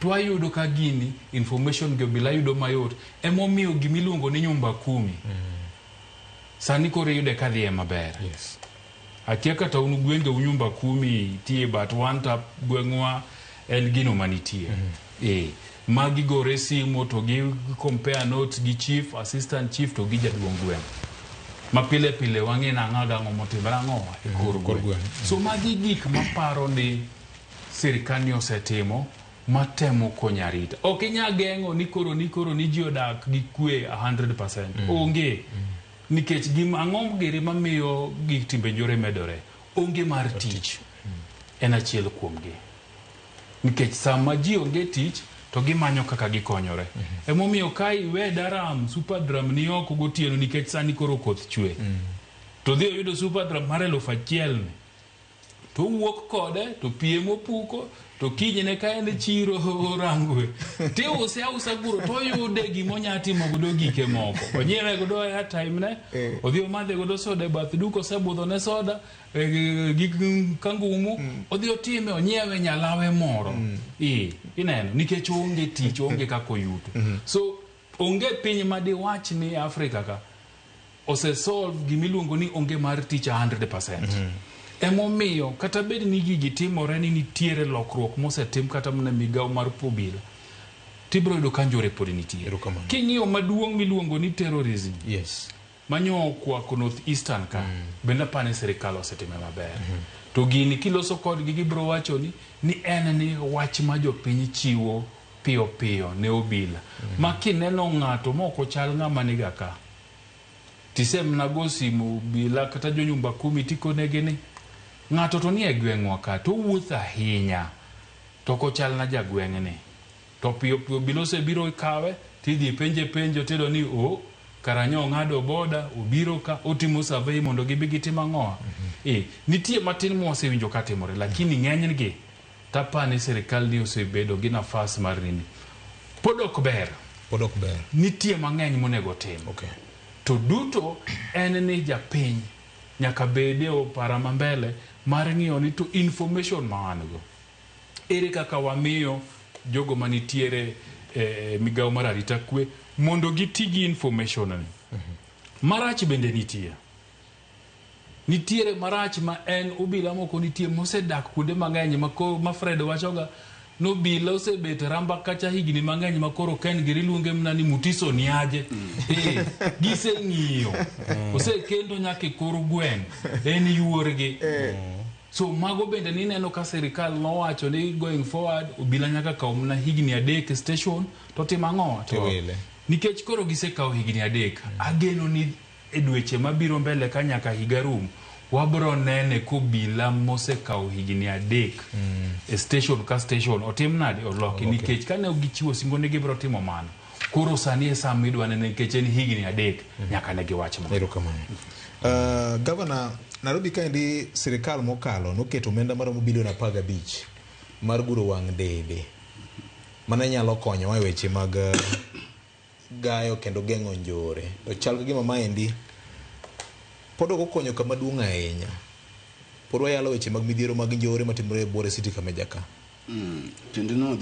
To wayudo ka gini information gi obila yudo mayot. Emomiyo gimiluongo ni nyumba kumi sani koro iyude ka dhiye maber. Akia kata un gwenge u nyumba kumi nitie, but wan ta gweng'wa en gino manitie. Ma gigore simu to gi compare notes gi chief, assistant chief to gi jaduong' gweng'. Ma pile pile wang'e nang'o gang'o motimore ang'o e kor kor gweng'. Gweng'. So magi gik maparo ni sirikal ni osetimo matemo konyo arita. Ok inyal geng'o ni koro ni ji odak gi kwe 100%. Onge. Nikech gima ang'o giri mamiyo gik timbe njore medore? Onge mar tich. En achiel kuomgi. Nikech sama ji onge tich to gimanyo kaka gikonyore. Emomiyo ka iwe daram super drum ni oko gotieno nikech sani koro koth chwe. To dhi oyudo super drum mar 1000 ni. To owuok kode to pie mopuko to kinyne ka en e chiro Rangwe tiuse ausa kuro toyude gimonya timo godo gike moko onyiewe godo airtime ne odhi omadhe godo soda e bath duka osebudho ne soda gi kangumu odhi otime onyiewe nyalawe moro ineno nikech onge tich, onge kaka oyuto. So onge piny madiwach ni Afrika ka osesolve gimiluongo ni onge mar tich 100%. Emomiyo kata bed ni gigi timore ni nitiere lokruok mosetim kata mana e migawo mar obila, tibiro yudo ka njore pod nitie. Erokamano. King'iyo maduong' miluongo ni terrorism manyo okwako North Eastern ka, bende apani ni sirikal osetime maber. To gini kiloso kodgi gibiro wacho ni en ni wach ma jopiny chiwo piyo piyo ne obila. Ma kineno ng'ato mok ochal ng'ama niga ka, tisemna go simu obila kata jo nyumba kumi tikonegi ni ng'ato to nie gweng'wa ka to owuotho ahinya to ok ochal na jagweng'ni. To piyo piyo obila osebiro kawe tidhi penje penjo tiyudo ni o kara nyo ong'ado boda obiro ka otimo survey mondo gibi gitim ang'owa. Nitie matin mwasewinjo katimore lakini ng'enygi tapani sirikal ni osebedo gi nafas mar nini. Pod ok ber. Pod ok ber. Nitie mang'eny monego tim. To duto en ni japiny nyaka bede opara ma mbele mar ng'iyo ni to information ma wan go. Ere kaka wamiyo jogo manitiere e migawo mar arita kwe mondo giti gi information ni. Marach bende nitie. Nitiere marach ma en obila moko nitie mosedak kuonde mang'eny ma Fred wachoga nobila osebet ramba kacha higni mang'eny ma koro ken giri luonge mana ni Mutiso ni aje. Giseng'iyo. Osekendo nyaka e kor gweng'. En yuorgi. So mago bende nineno ka sirikal nowacho ni going forward obila nyaka kaw mana higni 3 e station to timo ang'o? To Tiwile. nikech koro gisekawo higni 3, ageno ni e dweche mabiro mbele ka nyaka higa rum, wabro nene kobila mosekawo higni 3 e station ka station otim nade oloki nikech kane gichiwo singo ni gibiro timo mano. Koro sani e sama idwa nene nikech en higni 3 nyaka ne giwach mano. Erokamano. Gavana, Nairobi kaendi sirikal mokalo noketo omenda maromo bilion 15 mar guro wang' dede mane nyalo konyowa e weche mag gayo kendo geng'o njore. To chal ka gima maendi pod ok okonyo kama duong' ahinya. Pod wayalo weche mag midhiero mag njore matimore e Buore City Kameja ka. Tiende no